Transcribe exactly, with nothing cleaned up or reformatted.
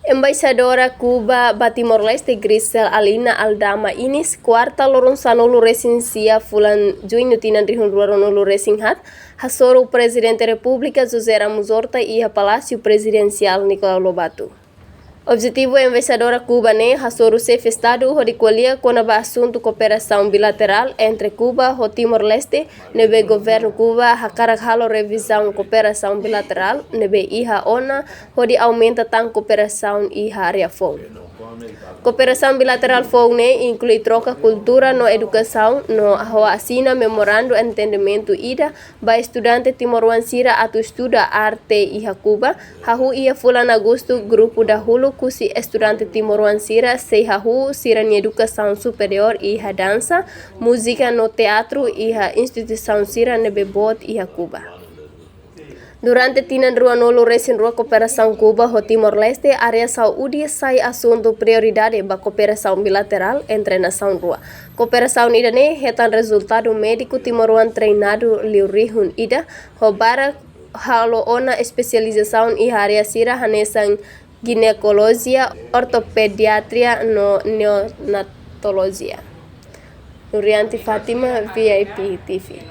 Embaixadora Kuba ba Timor-Leste, Grisel Alina Aldama Inis, kuarta loron sanulu resin sia fulan Juñu tinan rihun rua ruanulu resin haat, hasoru Prezidente Repúblika José Ramos Horta iha Palásiu Prezidensiál Nicolau Lobato. Objetivu embaixadora Kuba ne'e hasoru xefe Estadu hodi ko'alia kona-ba asuntu kooperasaun bilaterál entre Kuba ho Timor-Leste, ne'ebé governu Kuba hakarak halo revizaun kooperasaun bilaterál ne'ebé iha ona hodi aumenta tan kooperasaun iha área foun. Kooperasaun bilaterál foun ne'e inklui troka kultura no edukasaun no ho asina memorandu entendimentu ida ba estudante timoroan sira atu estuda arte iha Kuba. Hahú iha fulan Agostu, grupu dahuluk husi estudante timoroan sira sei hahú sira-nia edukasaun superiór iha dansa, múzika no teatru iha instituisaun sira ne'ebé boot iha Kuba. Durante tinan ruanulu resin rua kooperasaun Kuba ho Timor-Leste, área saúde sai asuntu prioridade ba kooperasaun bilaterál entre nasaun rua. Kooperasaun ida-ne'e hetan rezultadu médiku timoroan treinadu liu rihun ida, ho barak halo ona espesializasaun iha área sira hanesan ginekolojia, ortopediatria no neonatolojia. Nurianti Fátima, V I P T V.